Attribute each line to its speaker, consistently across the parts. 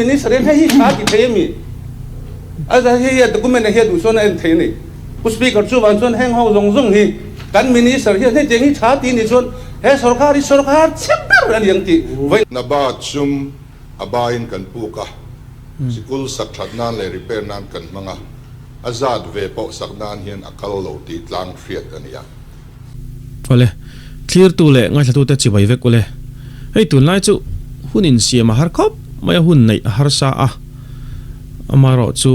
Speaker 1: Minister hian hei hi tha ti thei a mi? A hei hi a document ah hian duh chuan a en thei a ni. Pu Speaker chuvang chuan heng ho zawng zawng hi kan Minister hian hetiang hi tha ti ni chuan he sorkar hi sorkar chhe ber a ni ang tih vawi.
Speaker 2: Nabad sum a baiin kan puk a, sikul sak that nan leh repair nan kan hmang a, a zat ve pawh sak nan hian a kal lo tih tlang hriat a ni a.
Speaker 3: Awle, thlirtu leh ngaithlatute chibai vek ule. Hei tunlai chu hun insiam a har khawp mai a, hun neih a harsa a, amaherawhchu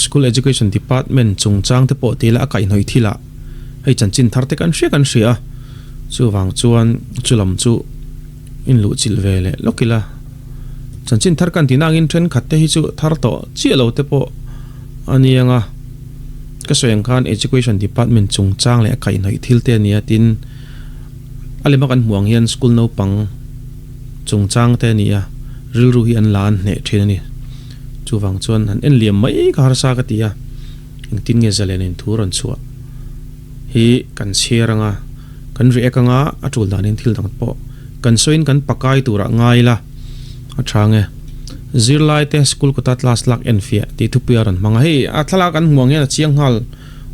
Speaker 3: School Education Department chungchang te pawh tila a kaihhnawih thil ah hei chanchin thar te kan hria kan hria a, chuvang chuan chulam chu inluhchilh ve leh lawk ila. Chanchin thar kan tihna angin thenkhat te hi chu thar tawh chiah lo te pawh a ni ang a, ka sawi ang khan Education Department chungchang leh a kaihhnawih thil te a nia tin a lema kan hmuh ang hian school naupang chungchang te a ni a, rilru hi an la an hneh thin a ni. Chuvang chuan han en liam mai ka harsa ka ti a, engtin nge zalen in thu rawn chhuah hi kan chhiar anga, kan react anga a tul danin thil dang pawh kan sawiin kan pakai turah ngai ila a tha nge. Zirlai te school kawta class lak en fiah tih thupui a rawn hmang a, hei a thlalak an hmuh ang hian a chiang nghal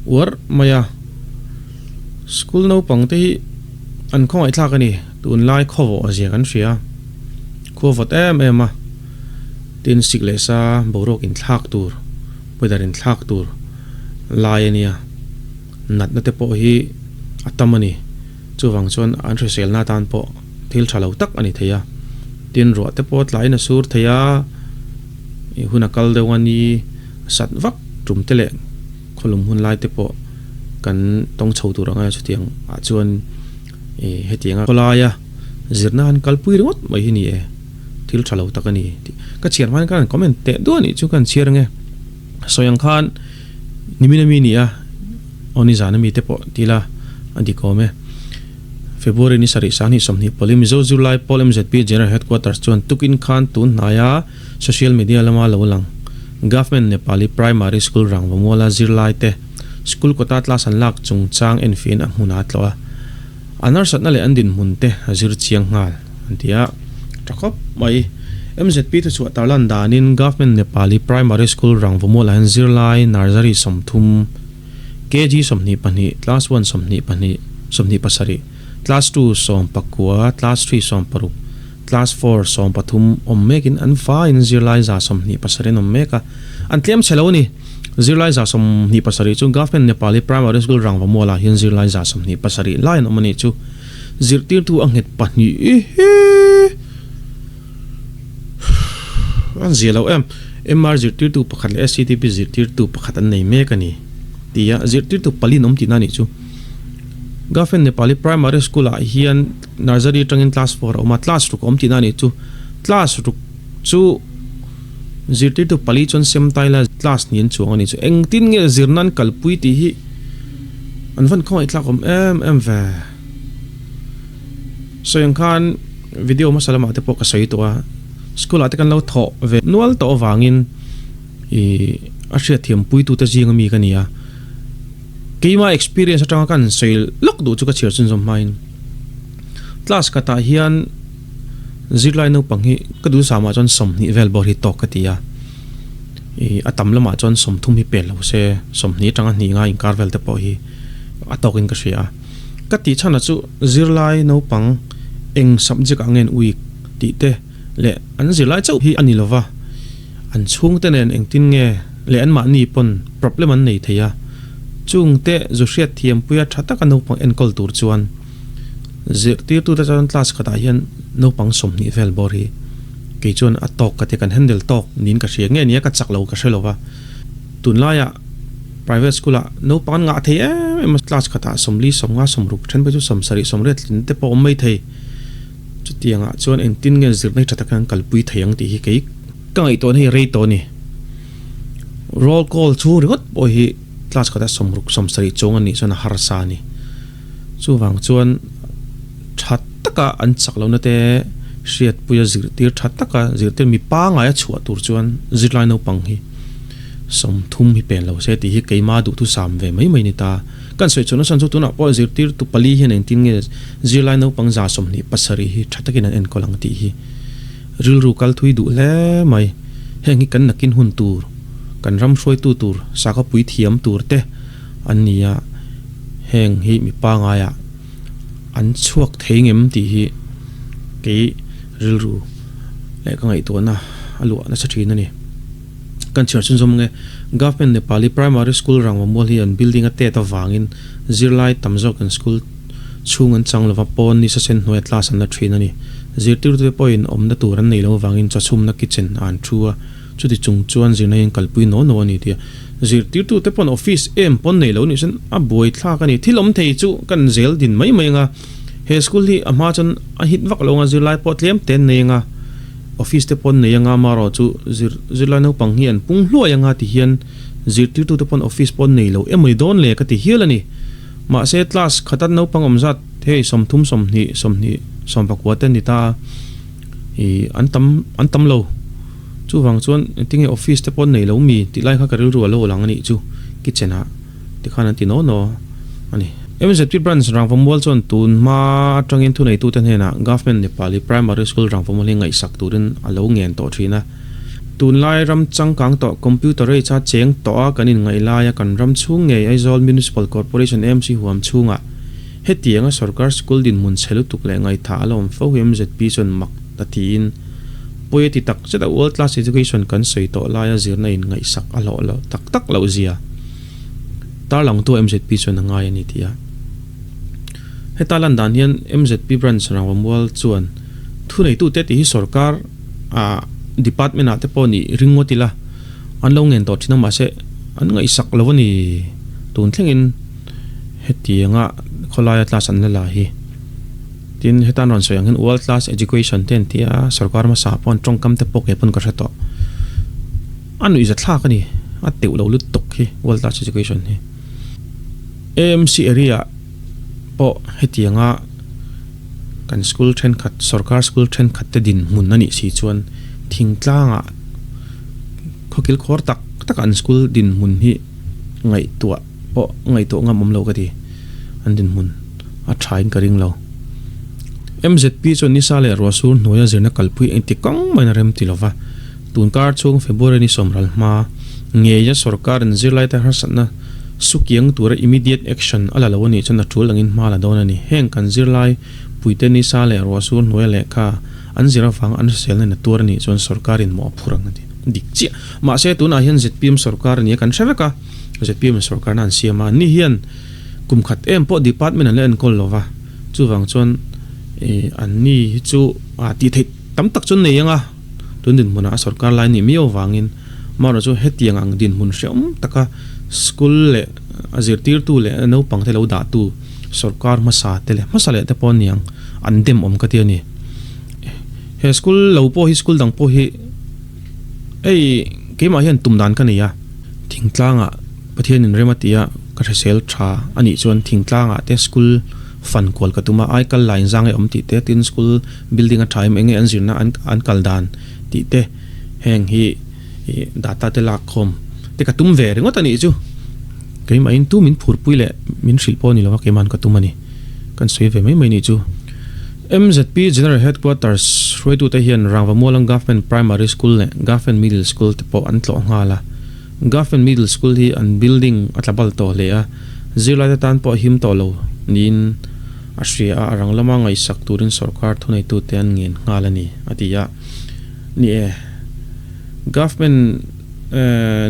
Speaker 3: uar mai a, school naupang te hi an khawngaihthlak a ni, tunlai khawvawh zia kan hria, khua vawt em em a. Tin sik leh sa boruak inthlak tur, weather inthlak tur lai a nia. Natna te pawh hi a tam a ni. Chuvang chuan an hriselna atan pawh thil tha lo tak a ni thei a. Tin ruah te pawh tlaiin a sur thei a, ih hun a kal deuh a ni, a sat vak tum te leh khawlum hun lai te pawh kan tawng chho tur ang a chutiang ah chuan ih hetianga khawlaia zirna han kalpui ringawt mai hi ni e. Thil tha lo tak a ni tih ka chhiar hmain khan comment teh duah a nih chu ka han chhiar ange. Sawi ang khan nimin ami ni a, aw nizan ami te pawh ti ila a dik awm e. February ni sarih sanghnih sawmhnih pawlin Mizo Zirlai Pawl MZP General Headquarters chuan tukin khan tun hnaia social media lama lo lang Government Nepali Primary School Rangvamuala zirlai te school kawta class an lak chungchang enfiahin a hmun a tlawh a. An harsatna leh an dinhmun te a zir chiang nghal, an ti a. Tha khawp mai. MZP thuchhuah tarlan danin Government Nepali Primary School Rangvamualah hian zirlai Nursery 30, KG 22, Class One 22, 27, Class Two 19, Class Three 16, Class Four 13 awm mekin an vaiin zirlai 27 an awm mek a. An tlem chhe lo a ni. Zirlai 27 chu Government Nepali Primary School Rangvamualah hian zirlai 27 lai an awm a nih chu. Zirtirtu a nghet pahnih hi an zia lo em. MR zirtirtu pakhat leh SCTP zirtirtu pakhat an nei mek a ni tia zirtirtu pali an awm tihna a nih chu. Government Nepali Primary School ah hian Nursery atangin class four a awm a, class ruk a awm tihna a nih chu. Class ruk chu Zirtirtu pali chuan sem tai la class hnih an chuang a ni chu. Engtin nge zirna an kalpui tih hi an van khawngaih tlak awm em em ve. Sawi ang khan video hmasa lamah te pawh ka sawi tawh a, school ah te kan lo thawh ve nual tawh avangin ih a hriatthiam puitute zing ami ka ni a. Keima experience atanga ka han sawi lawk duh chu ka chhiar chhunzawm hmain class khatah hian Zirlai naupang hi ka duhsamah chuan 20 vel bawr hi tawk ka ti a, ih a tam lamah chuan 30 hi pel lo se, 20 atanga hnih nga inkar vel te pawh hi a tawkin ka hria a. Ka tih chhanah chu zirlai naupang eng subject ah nge an weak tih te leh an zirlai chauh hi a ni lova, an chhungte nen engtin nge leh anmahni pawn problem an nei thei a, chungte zu hriatthiampuia tha taka naupang enkawl tur chuan Zirtirtute chuan class khatah hian naupang 20 vel bawr hi kei chuan a tawk ka ti a, kan handle tawk niin ka hria. Nge nia ka chak lo ka hre lo va, tunlaiah private school ah naupang an ngah thei em em a, class khatah 40, 50, 60 then phei chu 70, 80 tlin te pawh a awm mai thei. Chutiangah chuan engtin nge zirna hi tha takin an kalpui thei ang tih hi kei ka ngaihtuahna hi rei tawh a ni. Roll call chhung ringawt pawh hi class khatah 60, 70 chuang a nih chuan a harsa a ni. Chuvang chuan tha taka an chak lohna te hriatpuia zirtir tha taka zirtir mi pangai a chhuah tur chuan zirlai naupang hi 30 hi pen lo se tih hi keima duhthusam ve mai mai a ni ta. Kan sawi chhuah nasa chu tunah pawh zirtirtu pali hian engtin nge zirlai naupang 27 hi tha takin an enkawl ang tih hi rilru kal thui duh hle mai. Heng hi kan nakin hun tur, kan ram hruaitu tur, sakhaw puithiam tur te an ni a, heng hi mi pangaiah an chhuak thei ngem tih hi kei rilru leh ka ngaihtuahna a luah nasa thin a ni. Kan chhiar chhunzawm nge, Government Nepali Primary School Rangvamual hi an building a tet avangin zirlai tam zawkin school chhung an chang lova pawn ni sasen hnuaia class an la thin a ni. Zirtirtute pawhin awmna tur an nei lo avangin chawchhumna kitchen ah an thu a, chuti chung chuan zirna hi an kalpui naw naw a ni tia zirtirtute pawn office em pawn nei lo nih chuan a buaithlak a ni. Thil awm thei chu kan zel din mai mai anga he school hi a hma chuan a hit vak lo anga zirlai pawh tlem te an nei anga office te pawn nei anga amaherawh chu zir zirlai naupang hi an pung hluai anga ti hian zirtirtute pawn office pawn nei lo emawni dawn le ka ti hial a ni. Mahse class khata naupang awm zat hei 30 20 20 14 te ni ta a, ih an tam an tam lo. Chuvang chuan engtinge office te pawh an nei lo mi tih lai kha ka rilru a lo lang a nih chu kitchen ah tikhan an ti naw naw a ni. MZP branch Rangvamual chuan tun hma atangin thuneitute hnenah Government Nepali Primary School Rangvamual hi ngaihsak turin a lo ngen tawh thin a. Tunlai ram changkang tawh computer age a cheng tawh a kan inngaih laia kan ram chhung ngei Aizawl Municipal Corporation AMC huam chhungah hetianga sorkar school dinhmun chhe lutuk leh ngaihthah a la awm fo hi MZP chuan mak ta tiin pawi a ti tak zet a World Class Education kan sawi tawh laia zirna in ngaihsak a hlawh loh tak tak loh zia tarlangtu MZP chuan a ngai a ni tih a heta lan dan hian MZP Branch Rangvamual chuan thuneitute tih hi sorkar ah department ah te pawh nih ring ngawt ila an lo ngen tawh thin a mahse an ngaihsak lo a ni tun thlengin hetianga khawlaia class an la la hi tin heta an rawn sawi ang hian world class education te an ti a sorkar hmasa pawh an tawngkam te pawh kei pawn ka hre tawh a nuihza thlak a ni a teuh lo lutuk hi world class education hi A_M_C area pawh hetianga. Kan school thenkhat, sorkar school thenkhat te dinhmun a nih si chuan thingtlangah khawkil khawr tak tak an school dinhmun hi ngaihtuah pawh ngaihtuah ngam awm lo ka ti. An dinhmun a thain ka ring lo. MZP chuan nisa leh ruahsur hnuaia zirna kalpui engti kang maiin a rem ti lova. Tunkar chhung February ni sawmral hma ngeia sorkarin zirlaite harsatna sukiang tura immediate action a la lo a nih chuan a tul angin hma la dawn a ni. Heng kan zirlai puite nisa leh ruahsur hnuaia lehkha an zir avang an hriselna in a tuar a nih chuan sorkarin mawh a phur ang a ti. Dik chiah. Mahse tunah hian zpm sorkar a ni a kan hre vek a, zpm in sorkarna an siam a, anni hian kum khat em pawh department an la enkawl lo va, chuvang chuan anni hi chu tih theih tam tak chu an nei ang a. Tun dinhmunah a sorkar lai nih miau avangin amaherawh chu hetiang ang dinhmun hrehawm taka school leh a zirtirtu leh naupang te lo dahtu sorkar hmasa te leh hmasa leh te pawh aniang an dem awm ka ti a ni. He school lo pawh hi school dang pawh hi hei keimah hian tum dan ka nei a, thingtlangah Pathianin rem a ti a ka hrisel tha a nih chuan thingtlangah te school fan kual ka tum a, ai kal line zang e awm tih te tin school Building a tha em enge an zirna an an kal dan tih te heng hi ih data te lak khawm te ka tum ve ringawt a nih chu. Keimahin tu min phurpui leh min hrilh pawh a ni lo a keimahan ka tum a ni. Kan sawi ve mai mai nih chu. MZP General Headquarters hruaitute hian Rangvamualang Government Primary School leh Government Middle School te pawh an tlawh nghal a. Government Middle School hi an building a tla bal tawh hle a, zirlaite tan pawh a him tawh lo niin a hria a, a rang lama ngaihsak turin sorkar thuneitute an ngen nghal a ni, a ti a. Ni e, Government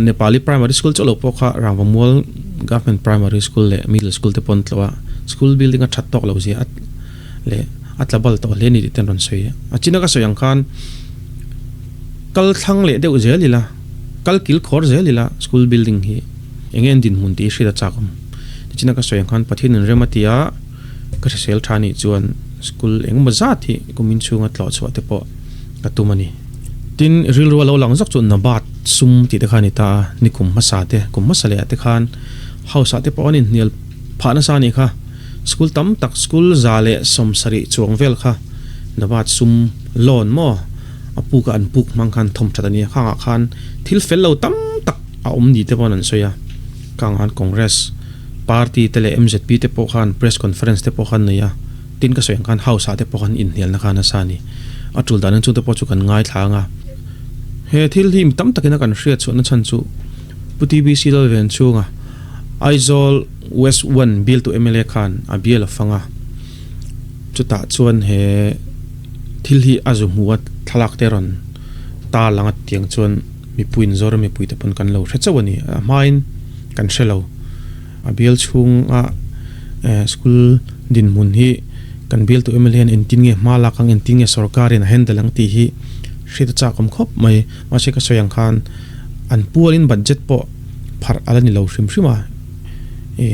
Speaker 3: Nepali Primary School chauh lo pawh kha Rangvamual Government Primary School leh Middle School te pawh an tlawh a, school building a that tawk lo zia a leh a tla bal tawh hle a ni tih te an rawn sawi a. A china ka sawi ang khan kal thlang leh deuh zel ila. Kal kil khawr zel ila school building hi eng nge an dinhmun tih hi hriat a chak awm. Tichina ka sawi ang khan Pathian in rem a ti a, ka hrisel tha nih chuan school engemaw zat hi kumin chhunga tlawh chhuah te pawh ka tum a ni. Tin, rilru a lo lang zawk chu Nabat sum tih te kha a ni ta a, ni kum hmasa te, kum hmasa leh ah te khan house ah te pawh an inhnial phah nasa a nih kha. School tam tak school 170 chuang vel kha Nabat sum loan maw? A puk a an puk hmang khan thawm that a ni a, khangah khan thil fel lo tam tak a awm ni te pawh an sawi a, khangah khan Congress party te leh mzp te pawh khan press conference te pawh khan nei a, tin ka sawi ang khan house ah te pawh khan inhnialna kha nasa a ni. A tul dan in chungte pawh chu kan ngaithla ang a. He thil hi mi tam takin a kan hriat chhuahna chhan chu Pu TBC Lalven chhunga Aizawl West One bialtu mla khan a bial a fang a, chutah chuan he thil hi a zu hmu a thlalak te rawn tar lang a tiang chuan mipuiin Zoram mipuite pawn kan lo hre chauh a ni. A hmain kan hre lo. A bial chhunga school dinhmun hi kan bialtu mla hian engtin nge hma lak ang, engtin nge sorkarin a handle ang tih hi hriat a chak awm khawp mai. Mahse ka sawi ang khan an pualin budget pawh pharh a la ni lo hrim hrim a,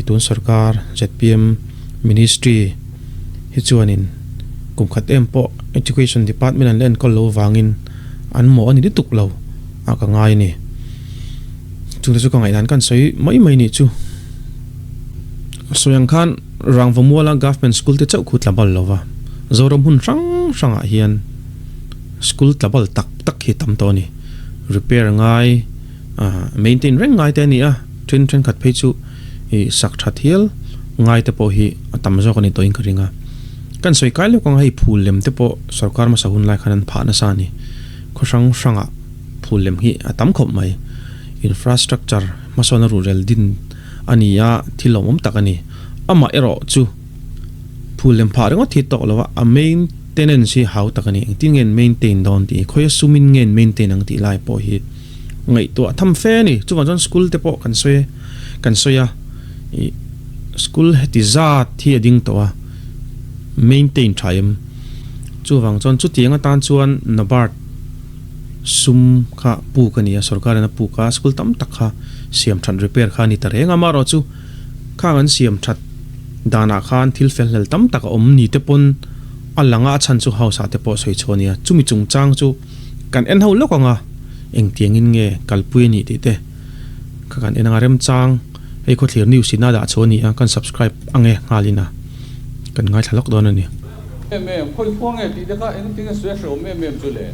Speaker 3: tun sorkar zpm ministry hi chuanin kum khat em pawh education department an la enkawl lo vangin an mawh a ni lutuk lo a ka ngai a ni. Chungte chu ka ngaihdan kan sawi mai mai nih chu. Sawi ang khan Rangvamuala Government School te chauh khu tla bal lova, Zoram hmun hrang hrangah hian school tla bal tak tak hi tam tawh a ni. Repair ngai, maintain reng ngai te a ni a, then thenkhat phei chu ih sak that hial ngai te pawh hi a tam zawk a ni tawhin ka ring a. Kan sawi kai lawk ang hei phul lem te pawh sorkar hmasa hun lai khan an phah nasa a ni. Khaw hrang hrangah phul lem hi a tam khawp mai. Infrastructure hmasawnna ruhrel din a ni a, thil lawmawm tak a ni. Amah erawh chu phul lem phah ringawt hi tawk lo a, a maintenance hi hau tak a ni. Engtin nge an maintain dawn tih hi, khawia sumin nge an maintain ang tih lai pawh hi ngaihtuah tham fe a ni. Chuvang chuan school te pawh kan sawi kan sawi a, ih school heti zat hi a ding tawh a, maintain tha em? Chuvang chuan chutiang atan chuan NABARD sum kha puk a ni a, sorkarin a puk a, school tam tak kha siam that repair kha a ni ta reng a, amaherawhchu khang an siam that danah khan thil fel hlel tam tak a awm ni te pawn a lang a, a chhan chu house ah te pawh sawi chhuah a ni a, chumi chungchang chu kan en ho lawk ang a, engtiangin nge kalpui a nih tih te kha kan en ang a, remchang hei khawthlir news in a dah chhuah a ni a, kan subscribe ang e nghalin a, kan ngaithla lawk dawn a ni.
Speaker 4: Em em, khawi khua nge tih te kha engtin nge sawi a hrehawm em em chu le?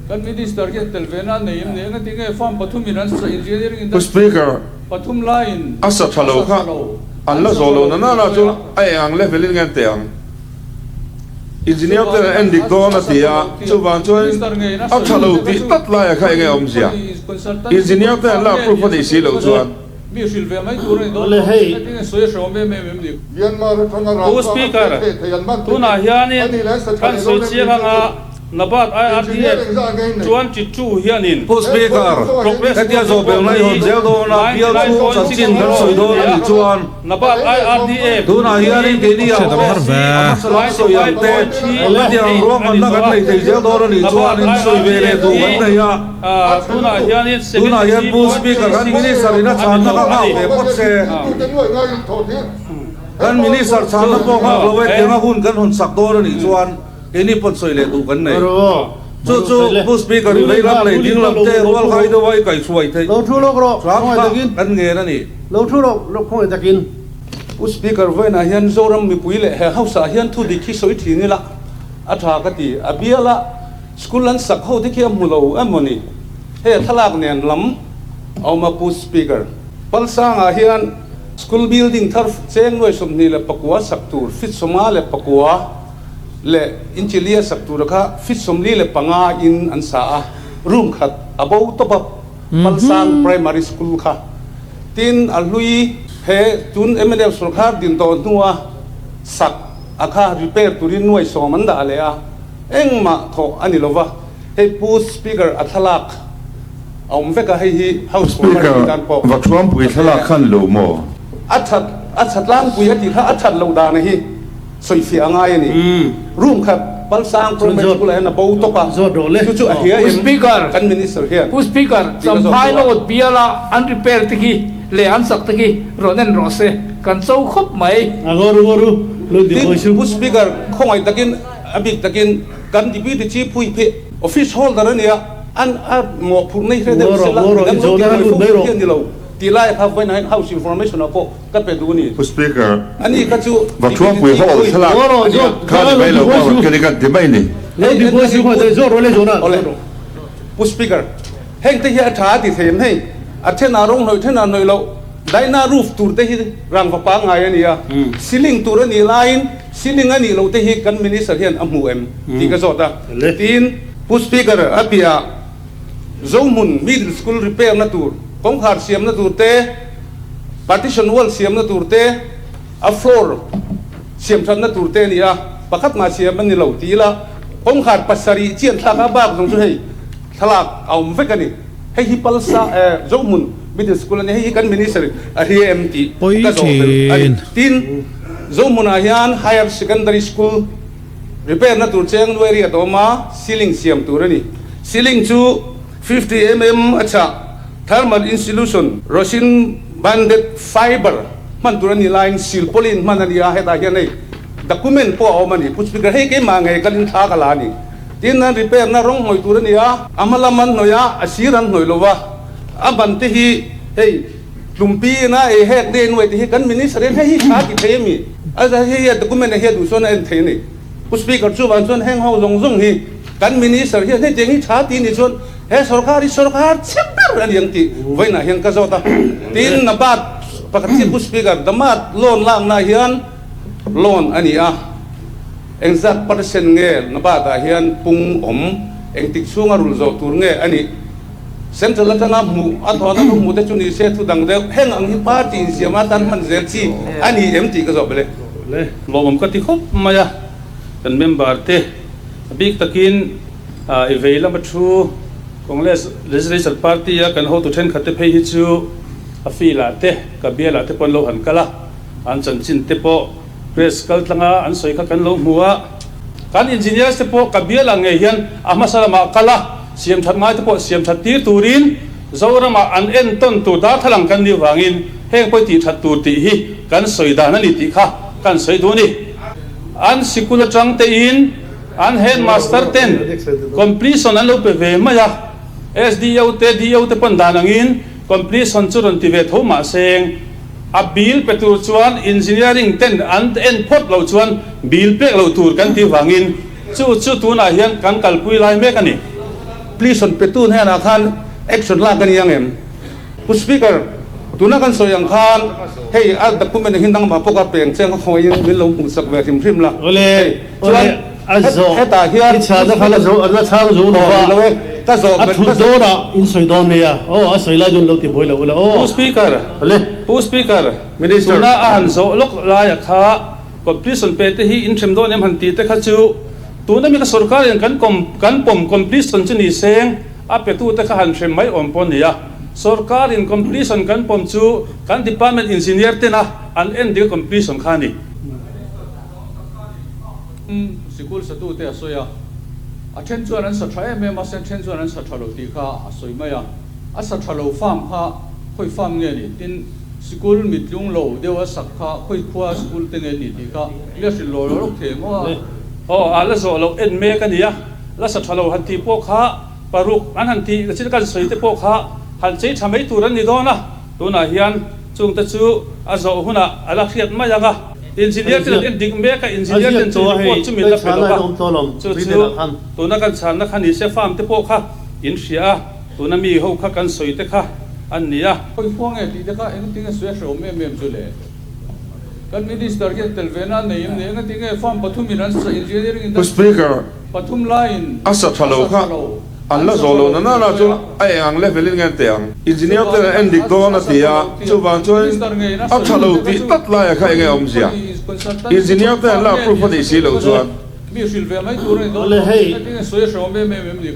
Speaker 4: Kan Minister hian tel ve na nei em ni? Engtin nge farm pathumin an sa engineering industry
Speaker 5: Speaker,
Speaker 4: pathum laiin
Speaker 5: a sa tha lo kha an la zawh lo na nana chu a eng ang level in nge an teh ang? Engineer ten an en dik dawn a ti a, chuvang chuan a tha lo tih tlat laia kha enge awmzia? Engineer ten an la approve a nih si loh chuan.
Speaker 4: Mi hrilh ve mai tur a ni dawn lo, engtin nge sawi a hrehawm em em em ni?
Speaker 1: Pu Speaker, tunah hianin kan sawi chiang anga Nabat IRDF chuan Chichu hianin
Speaker 6: Pu Speaker,
Speaker 1: Progress
Speaker 6: hetia
Speaker 1: Project
Speaker 6: zawh belh
Speaker 1: pawh
Speaker 6: na i
Speaker 1: hi
Speaker 6: hawn zel dawn a, bial chhung chanchin kan sawi dawn a nih chuan
Speaker 1: Nabat IRDF
Speaker 6: tunah hianin keini ah
Speaker 3: Hriat a va har ve.
Speaker 6: a hmasa lam sawi ang te, hetiang ruahmanna kan nei thei zel dawn a nih chuan in sawi ve leh duh kan nei a. Tunah hian Pu Speaker kan Minister in a chhanna kha nghak ve phawt se. Kan Minister chhanna pawh nghak lo e, tianga hun kan hawn sak dawn a nih chuan keini pawn sawi leh duh kan nei. Chu chu Pu Speaker i vei lam leh ding lam te rual khai deuh a i kaihhruai theih hram kha kan ngen a ni.
Speaker 1: Pu Speaker vawiinah hian Zoram mipui leh he House ah hian thu dik hi sawi thin ila a tha ka ti. A biala School an sak ho te khi a hmu lo em maw ni? Hei a thlalak nen lam a awm a Pu Speaker. Palsangah hian school building thar cheng nuai 24 sak tur feet 59 leh inchi lia sak tura kha feet 45 in an sa a, room khat a bo tawp a Palsang Primary School kha. Tin a hlui he tun mnf sorkar din tawh hnua sak a kha repair turin nuai 10 an dah leh a. Engmah thawh a ni lova, hei Pu Speaker a thlalak a awm vek a, hei hi House former
Speaker 5: Speaker,
Speaker 1: tih tan pawh
Speaker 5: va thuampui thlalak khan lo maw?
Speaker 1: A that, a that tlangpui a tih kha a that loh dan hi sawifiah a ngai a ni. Room khat Palsang Primary School ah hian a bo tawp a, chu chu a hria em kan Minister hian
Speaker 7: Pu Speaker,
Speaker 1: tih ka zawt
Speaker 7: Champhai
Speaker 1: duh a.
Speaker 7: Road biala an repair te khi leh an sak te khi rawn en rawh se, kan cho khawp mai.
Speaker 1: Tin, Pu Speaker, khawngaih takin A bik takin kan Deputy Chief hui phe Office holder a nia, an a mawhphurh nei hre deuh sela midang lo tih mai fo fo hi a ni lo tih lai kha vawiin ah hian House Information ah pawh ka pe duh a ni.
Speaker 5: Pu Speaker,
Speaker 1: A ni kha chu
Speaker 5: va
Speaker 1: Deputy
Speaker 5: thuampui
Speaker 1: Chief
Speaker 5: hall
Speaker 1: hui
Speaker 5: thlalak
Speaker 1: a nia.
Speaker 5: kha ni mai lo pawh kan kan ti mai ni.
Speaker 1: Hei Awle Pu Speaker, heng te hi a tha a ti thei em hei? A then ah rawng hnawih then ah hnawih loh, daihna roof tur te hi rangva pangngai a ni a, ceiling tur a nih laiin Ceiling a nih loh te hi kan Minister hian a hmu em tih ka zawt a. Tin, Pu Speaker a piah. Zohmun Middle School repair na tur, kawngkhar siamna tur te, partition wall siamna tur te, a floor siam thatna tur te a ni a, pakhat mah siam a ni lo ti ila, kawngkhar pasarih chian thlak a bak zawng chu hei thlalak a awm vek a ni. Hei hi Palsa Zohmun Middle School a ni, hei hi kan Minister in a hria em tih
Speaker 3: Pawi
Speaker 1: ka zawh belh a ni.
Speaker 3: thin.
Speaker 1: Tin, Zohmunah hian Higher Secondary School repair na tur cheng nuai riat a awm a, ceiling siam tur a ni. Ceiling chu 50 mm a chah thermal insulation rosin banded fiber hman tur a nih laiin silpaulin hman a ni a, hetah hian hei document pawh a awm a ni. Pu Speaker, hei keimah ngei kalin thla ka la a ni. Tin, an repair na rawng hnawih tur a ni a, a hma lam an hnawih a, a sir an hnawih lo va, a ban te hi hei tlumpi ina ei hek dei nuai te hi kan Minister hian hei hi tha ti thei a mi? A hei hi a document ah hian duh chuan a en thei a ni. Pu Speaker, chuvang chuan heng ho zawng zawng hi kan Minister hian hetiang hi tha ti ni chuan he sorkar hi sorkar chhe ber a ni ang tih vawiinah hian ka zawt a. Tin, Nabat pakhat chiah Pu Speaker, Damat loan lakna hian loan a ni a, engzat percent nge Nabat ah hian pung awm, engtik chhunga rulh zawh tur nge a nih? Central atanga hmuh a thawhna thu hmuh te chu ni se thu dang deuh heng ang hi party insiam atan hman zel chi a ni em tih ka zawh bele.
Speaker 8: Lawmawm ka ti khawp mai a, kan member te a bik takin i vei lama thu Congress Legislature Party a kan hotu thenkhat te phei hi chu a field ah te ka bial ah te pawh an lo han kal a, an chanchin te pawh press kal tlanga an sawi kha kan lo hmu a. Kan engineers te pawh ka bial ang ngei hian a hmasa lamah kal a, siam that ngai te pawh siam that tir turin Zoramah an entawn tur darthlalang kan nih vangin heng pawi tih that tur tih hi kan sawi dan a ni tih kha kan sawi duh a ni. An sikul atang tein an headmaster ten completion an lo pe ve mai a, SDO te DO te pawn dan angin completion chu rawn ti ve tho mahseng, A bill pe tur chuan engineering ten an en phawt loh chuan bill pek loh tur kan tih vangin chu chu tunah hian kan kalpui lai mek a ni.
Speaker 1: Please rawn pe tu hnenah khan action lak a ni ang em? Pu Speaker, tuna kan sawi ang khan hei a document hi nangmah pawh ka peng che ang ka khawngaih in min lo hmuh sak ve hrim hrim la. Hei chuan hetah hian Pu Speaker. Ka zawh
Speaker 9: A thut dawnah in sawi dawn nia. Aw, a sawi lai chuan lo ti buai lo ula aw.
Speaker 8: Pu Speaker, Pu Speaker, tuna a han zawh lawk laia kha completion pe te hi in hrem dawn em han tih te kha chu tuna mi ka sorkar in kan kom kan pawm completion chu ni seng a petu te kha han hrem mai awm pawh nia. Sorkar in completion kan pawm chu kan department engineer tena an en dik a completion kha a ni.
Speaker 4: Sikul satute a sawi a, a then chuan an sa tha em em a, sen then chuan an sa tha lo tih kha a sawi mai a, a sa tha lo farm kha khawi farm nge ni? Tin, sikul mitlung lo deuh a sak kha khawi khua sikul te nge ni tih kha mi a hrilh lawr lawk thei maw a?
Speaker 8: Aw, a la zawh loh en mek a nia, la sa tha lo han tih pawh kha paruk an han tih chin kan sawi te pawh kha han chei tha mai tur an ni dawn a, tunah hian chungte chu a zawh hunah a la hriat mai ang a. Engineer ten an en dik mek a, engineer ten chu report chu min la pe lo va, chu chu tuna kan chhanna kha ni se farm te pawh kha in hria a, tuna mi ho kha kan sawi te kha an ni a.
Speaker 4: Khawi khua nge tih te kha engtin nge sawi a hrehawm em em chu le? Kan minister hian tel ve na nei em ni? Engati nge farm pathum in an sa engineering in
Speaker 5: Pu Speaker,
Speaker 4: pathum laiin
Speaker 5: a sa tha lo kha an la zawh lo na na na chu a eng ang level in nge an teh ang? Engineer ten an en dik dawn a ti a, chuvang chuan a tha lo tih tlat laia kha enge awmzia? Engineer ten an la approve a nih si loh chuan.
Speaker 9: Awle hei,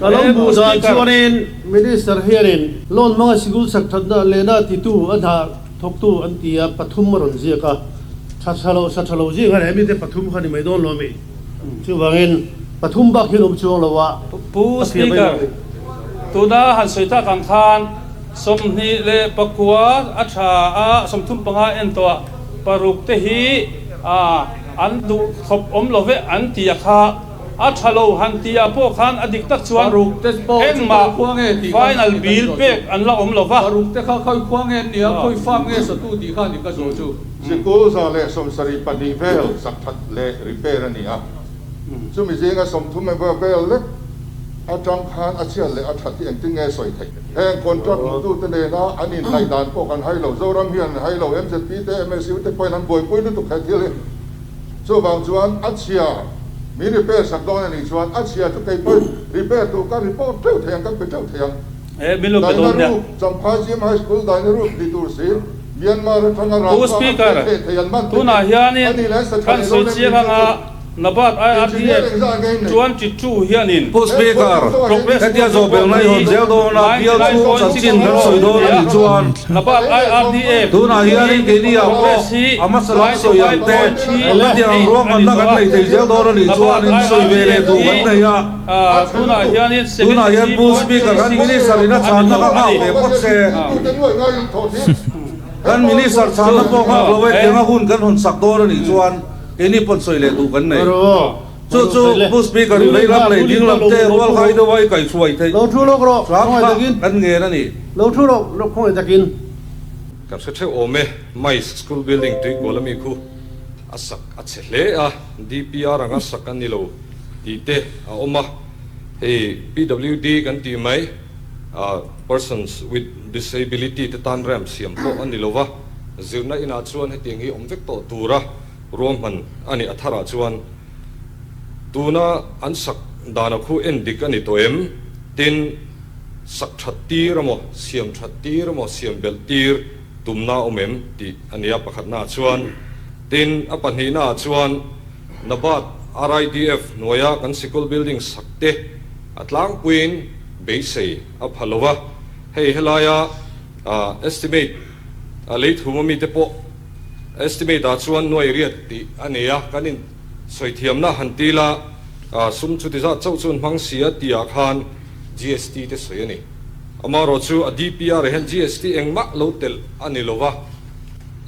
Speaker 9: ka lo hmuh dan chuanin Minister hianin loan hmanga sikul sak thatna lehna titu a hna thawktu an ti a, pathum a rawn ziak a, tha tha lo sa tha lo zing a hemi te pathum kha ni mai dawn lo a mi? Chuvangin pathum bak hian awm chuang lo a,
Speaker 8: Pu
Speaker 9: a fiah mai
Speaker 8: Speaker,
Speaker 9: lo a ni.
Speaker 8: tuna han sawi tak ang khan 29 a tha a, 35 en tawh a, paruk te hi an duh khawp awm lo ve an ti a kha, a tha lo han ti ah pawh khan a dik tak chuan
Speaker 4: Paruk te pawh chu
Speaker 8: engmah
Speaker 4: khawi khua nge tih kha
Speaker 8: final
Speaker 4: ni kan
Speaker 8: bill
Speaker 4: zawh chu.
Speaker 8: pek an la awm lo va.
Speaker 4: Paruk te kha khawi khua nge an nia, khawi farm nge satu tih kha ni ka zawh chu.
Speaker 2: Sikul 172 vel sak that leh repair a ni a, chumi zinga 30 emaw vel lek atang khan a chhiat leh a that hi engtin nge sawi theih? Heng contract hmutute nena an inhnaih dan pawh kan hai lo, Zoram hian an hai lo, MZP te, MSU te pawhin an buaipui lutuk he thil hi. Chuvang chuan a chhia min repair sak dawn a nih chuan a chhia chu kei pawhin repair tur ka report teuh thei ang, kan pe teuh thei ang.
Speaker 8: E min lo pe dawn nia.
Speaker 2: Daina Rup, Champhai GM High School Daina Rup ni tur si, Myanmar atanga
Speaker 8: Pu
Speaker 2: rangva an
Speaker 8: Speaker,
Speaker 2: pe thei thei an man te
Speaker 8: tunah
Speaker 2: hi
Speaker 8: hianin
Speaker 2: a ni leh sa tha
Speaker 8: kan
Speaker 2: leh
Speaker 8: sawi
Speaker 2: dawn em
Speaker 8: chiang
Speaker 2: ni
Speaker 8: anga
Speaker 2: chu chu.
Speaker 8: Nabat
Speaker 2: Engineer
Speaker 8: IRDF
Speaker 2: engzah nge in nei?
Speaker 8: 22 hianin
Speaker 6: Pu Speaker,
Speaker 8: Progress
Speaker 6: hetia
Speaker 8: Group
Speaker 6: zawh
Speaker 8: report
Speaker 6: belna i
Speaker 8: hi
Speaker 6: hawn zel dawn a, bial chhung chanchin kan sawi dawn a nih chuan
Speaker 8: Nabat IRDF
Speaker 6: tunah hianin keini ah pawh
Speaker 8: Progress hi
Speaker 6: a hmasa lam sawi ang te, hetiang
Speaker 8: 95.38
Speaker 6: ruahmanna
Speaker 8: a ni
Speaker 6: kan
Speaker 8: tawh a.
Speaker 6: nei thei zel dawn a nih
Speaker 8: Nabat
Speaker 6: chuan in sawi ve leh
Speaker 8: IRDF
Speaker 6: duh kan
Speaker 8: hi
Speaker 6: nei a.
Speaker 8: tunah hianin
Speaker 6: Tunah hian Pu Speaker kan Minister in a
Speaker 8: 73.36 a ni
Speaker 6: chhanna
Speaker 8: tawh
Speaker 6: kha
Speaker 8: a
Speaker 6: nghak
Speaker 8: ni.
Speaker 6: ve phawt se. Kan Minister chhanna pawh nghak lo e, tianga hun kan hawn sak dawn a nih chuan keini pawn sawi leh duh kan nei. Chu chu Pu Speaker i vei lam leh ding lam te rual khai deuh a i kaihhruai theih hram kha kan ngen a ni.
Speaker 10: Kan hre theuh awm e, Mais School Building tuikual ami khu a sak a chhe hle a, DPR anga sak a ni lo tih te a awm a, hei PWD kan tih mai Persons with Disability te tan ramp siam pawh a ni lo va, zirna inah chuan hetiang hi awm vek tawh tura ruahman a ni. A tharah chuan tuna an sak dana khu en dik a ni tawh em? Tin, sak that tir emaw, siam that tir emaw, siam belh tir tumna awm em tih a ni a pakhatnaah chuan. Tin, a pahnihnaah chuan Nabat RIDF hnuaia kan sikul building sak te a tlangpuiin beisei a pha lo a, hei helaia estimate a lei thum ami te pawh estimate ah chuan nuai riat tih a nei a, kan in sawi thiamna han ti la sum chuti zat chauh chuan hmang si a tih ah khan GST te sawi a ni. Amaherawh chu a DPR ah hian GST engmah lo telh a ni lo va,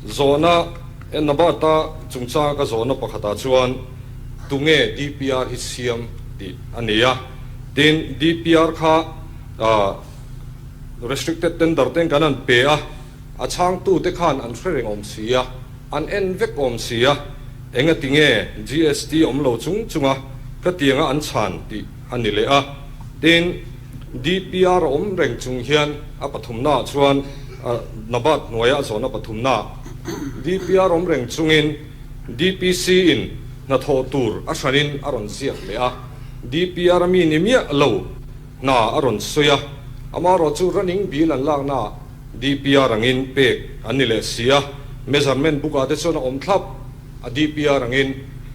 Speaker 10: zawhna Nabata chungchanga ka zawhna pakhatah chuan tunge DPR hi siam tih a ni a, tin DPR kha restricted tender ten kan han pe a, a chhangtute khan an hre reng awm si a, an en vek awm si a, engati nge GST awm lo chung chunga ka tianga an chhan tih a ni leh a, tin DPR a awm reng chung hian a pathumnaah chuan Nabat hnuaia a zawhna pathumnaah DPR awm reng chungin DPC in hnathawh tur a hranin a rawn ziak leh a, DPR a mi ni miah lo hna a rawn sawi a, amaherawh chu running bill an laknaah DPR angin pek an ni leh si a, measurement book ah te chuan a awm thlap a DPR angin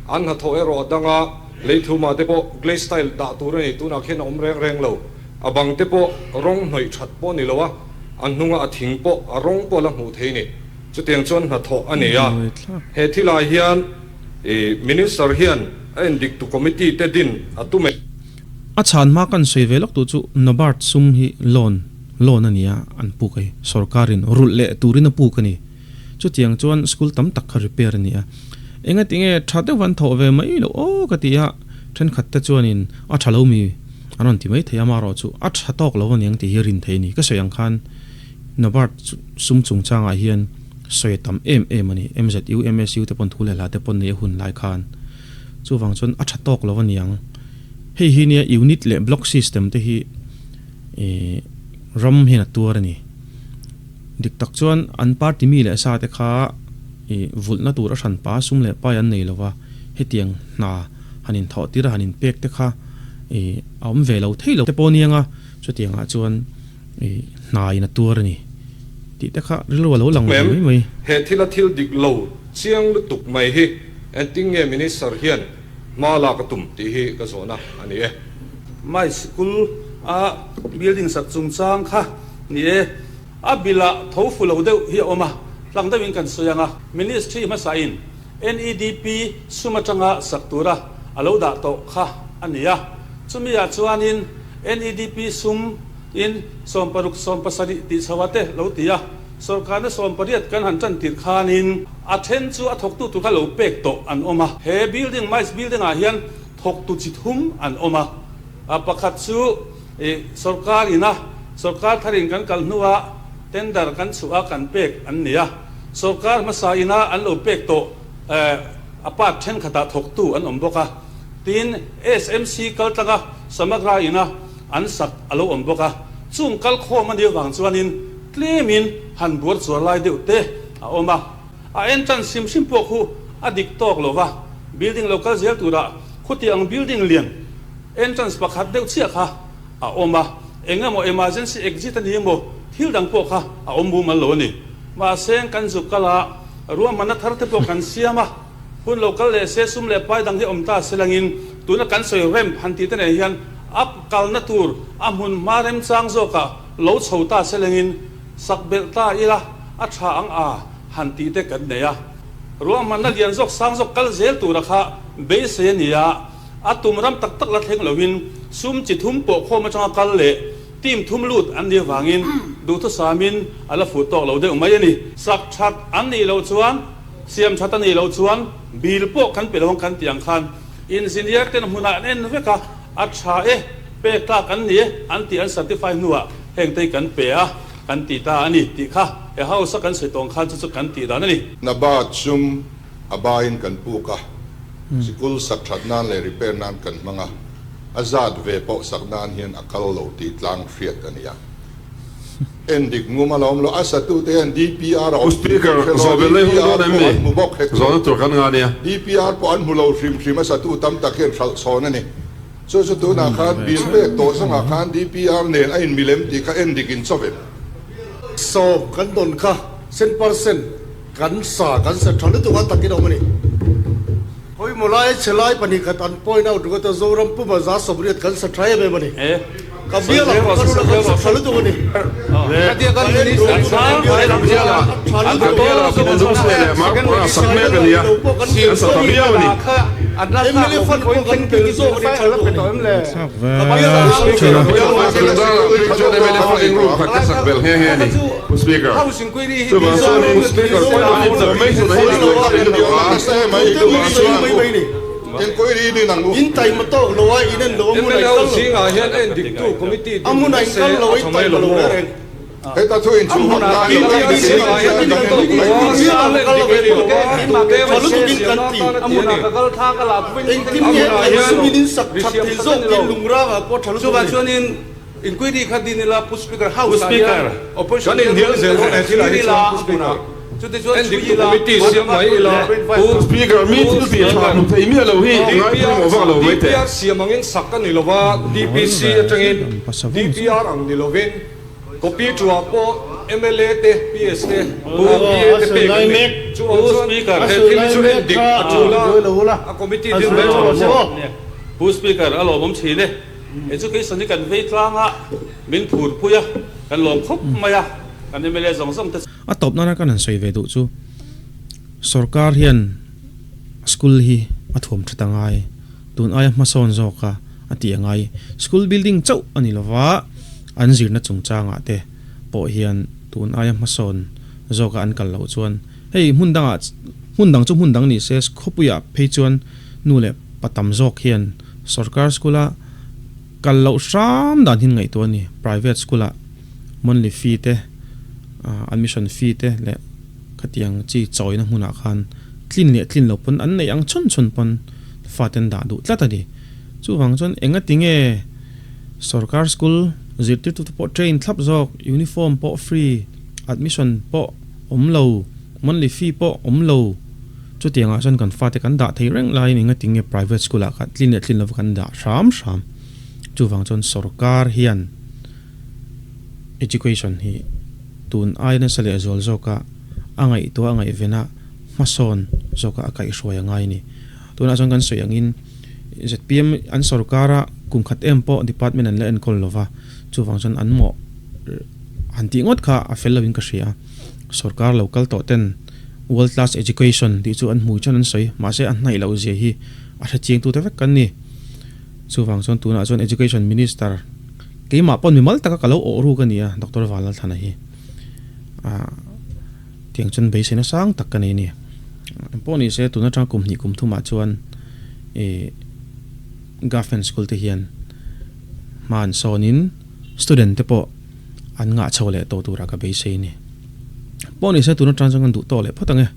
Speaker 10: an hnathawh erawh a dang a, leithumah te pawh glaze tile dah tur a ni, tunah khian a awm reng reng lo, a bang te pawh rawng hnawih that pawh a ni lo a, a hnunga a thing pawh a rawng pawh la hmuh thei a ni, chutiang chuan hnathawh a nei a, he thilah hian Minister hian a endiktu committee te din a tum e.
Speaker 3: A chhan hma kan sawi ve lawk tu chu Nobart sum hi loan loan a ni a, an puk a hi. Sorkarin rulh leh turin a puk a ni. Chutiang chuan school tam tak kha repair a ni a. Engati nge tha deuh an thawh ve mai loh aw ka ti a, thenkhat te chuanin a tha lo mi an rawn ti mai thei a, amaherawh chu a tha tawk lo aniang tih hi rin thei a ni. Ka sawi ang khan Nobart sum chungchangah hian sawi a tam em em a ni. MZU, MSU te pawn thu leh hla te pawn nei a hun lai khan. Chuvang chuan a tha tawk lo aniang. Hei hi nia unit leh block system te hi ram hian a tuar a ni. Dik tak chuan an party mi leh sa te kha vulhna tur a hran pa sum leh pai an nei lo va, hetiang hna han inthawh tir a han inpek te kha a awm ve lo thei lo te pawh aniang a, chutiangah chuan hna in a tuar a ni tih te kha rilru a lo lang ve mai mai.
Speaker 10: He thil a thil dik lo chiang lutuk mai hi engtin nge Minister hian hma lak a tum tih hi ka zawhna a ni e.
Speaker 8: Mai sikul a building sak chungchang kha ni e. A bilah tho fu lo deuh hi a awm a, hlang deuhin kan sawi ang a. Ministry hmasain NEDP sum atanga sak tura a lo dah tawh kha a ni a. Chumi ah chuanin NEDP sum in 60 70 tih chho a te lo ti a. Sorkarna 18 kan han tan tir khanin a then chu a thawktu tur kha lo pek tawh an awm a. He building, MICE building ah hian thawktu chi thum an awm a. A pakhat chu sorkar ina sorkar tharin kan kal hnua tender kan chhuah a kan pek an ni a. Sorkar hmasa ina an lo pek tawh a part thenkhatah thawktu an awm bawk a. Tin, SMC kaltlanga Samagra ina an sak a lo awm bawk a. Chung kalkhawm a nih avang chuanin tlemin han buar chuar lai deuh te a awm a. A entrance hrim hrim pawh khu a dik tawk lo va, building lo kal zel turah khutiang building lian entrance pakhat deuh chiah kha a awm a. Eng emaw emergency exit a ni emaw thil dang pawh kha a awm mumal lo a ni. Mahse kan zuk kal a, ruahmanna thar te pawh kan siam a, hun lo kal leh se sum leh pai dang hi awm ta se langin tuna kan sawi ramp han tih te nen hian a kalna tur a hmun hma remchang zawkah lo chho ta se langin sak belh ta ila a tha ang a han tih te kan nei a. Ruahmanna lian zawk sang zawk kal zel tura kha beisei a ni a. A tum ram tak tak la thleng loin sum chi thum pawh khawm atanga kal leh team thum lut an nih avangin duhthusamin a la fuh tawk lo deuh mai a ni. Sak that an nih loh chuan, siam that a nih loh chuan bill pawh kan pe lo ang kan tih ang khan engineer ten hmunah an en vek a, a tha e, pek tlak an ni e an tih an certify hnuah heng te hi kan pe a, kan ti ta a ni tih kha he house a kan sawi tawng khan chu chu kan tih dan a ni.
Speaker 2: Nabat sum A baiin kan puk a, sikul sak that nan leh repair nan kan hmang a, a zat ve pawh sak nan hian a kal lo tih tlang hriat a ni a. En dik ngum a la awm lo, a satute hian DPR a awm tih pawh hre lo, DPR pawh an hmu bawk hek lo. DPR pawh an hmu lo hrim hrim, a satu tam tak hian hralh chhawn a ni. Chu chu tunah khan bill pek tawh zawngah khan DPR nen a inmilem tih kha en dik in chawvem.
Speaker 9: Sawm kan dawn kha cent percent. Kan sa kan sa tha lutuk a takin a awm a ni. Khawimaw lai chhelai 2 khat an point out ringawt a, Zoram puma 180 kan sa tha em em a ni. Ka bial ah pawh kan rula kan sa tha lutuk a ni. Ka en duh a bial ah a tha lutuk a. MLA fund pawh kan pel zawk a ni tha lutuk a ni. Ka bial ah
Speaker 5: Chuvang chuanin Speaker pawhin an information a hi dik lo thin lutuk a, chuvang chuan
Speaker 9: In taima tawk lo a, in en lo a hmun a in kal lo. A hmun a in kal lo a, in taima lo reng reng. A hmun a Tha lutuk in kan ti. Engtin nge kan sumin in sak that thei zawk tin lungrang ah pawh tha lutuk a ni.
Speaker 1: Inquiry kha din ila Pu Speaker House ah hian Opposition
Speaker 5: Kan inhnial zel dawn he thilah hi chuan Pu Speaker. Endiktu Committee siam mai ila Pu Speaker mi thil tih tha hmu thei miah lo hi ngai pawimawh vak lo mai teh. DPR siam angin sak a ni lova, DPC atangin DPR ang ni lovin copy ṭuah pawh mla te, PS te, PA te pek an ni. Chuvang chuan he thil hi chu endik a ṭul a, a committee din mai ṭha lo maw?
Speaker 8: Pu Speaker a lawmawm ṭhin e. Education hi kan vei tlang a, min phur pui a, kan lawm khawp mai a, kan mla zawng zawng te chu.
Speaker 3: A tawp nana kan han sawi ve duh chu sorkar hian school hi a thuam that a ngai, tun aia hmasawn zawk a a tih a ngai. School building chauh a ni lova, an zirna chungchangah te pawh hian tun aia hmasawn zawka an kal loh chuan hei hmun dangah hmun dang chu hmun dang ni se khawpuiah phei chuan nu leh pa tam zawk hian Sorkar school-a kal loh hram dan hin ngaihtuah a ni. Private school-ah monthly fee te, admission fee te leh khatiang chi chawina hmunah khan tlin leh tlin lo pawn an neih ang chhun chhun pawn faten dah duh tlat a ni. Chuvang chuan enga tinge sorkar school zirtirtute pawh train thlap zawk, uniform pawh free, admission pawh awm lo, monthly fee pawh awm lo, Chutiangah chuan kan fate kan dah thei reng laiin engatinge private school ah kha tlin leh tlin lova kan dah hram hram. Chuvang chuan sorkar hian education hi tun aia nasa leh zual zawka a ngaihtuah a ngaihven a hmasawn zawka a kaihhruai a ngai a ni. Tunah chuan kan sawi angin zpm an sorkara kum khat em pawh department an la enkawl lova, chuvang chuan an mawh han tih ngawt kha a fel loin ka hria. Sorkar lo kal tawh ten World Class Education tih chu an hmui chuan an sawi, mahse a hnaih loh zia hi a hre chiang tute vek kan ni. Chuvang chuan tunah chuan Education Minister keimah pawn mimal taka ka lo awh ruk a ni a, Doctor Vanlalthlana hi ah tiang chuan beiseina sang tak ka nei a ni. Engpawh ni se tun atanga kum hnih kum thumah chuan ih Government School te hian hma an sawnin student te pawh an ngah chho leh tawh turah ka beisei a ni. Pawh ni se tun atang chuan kan duh tawk leh phawt ang e.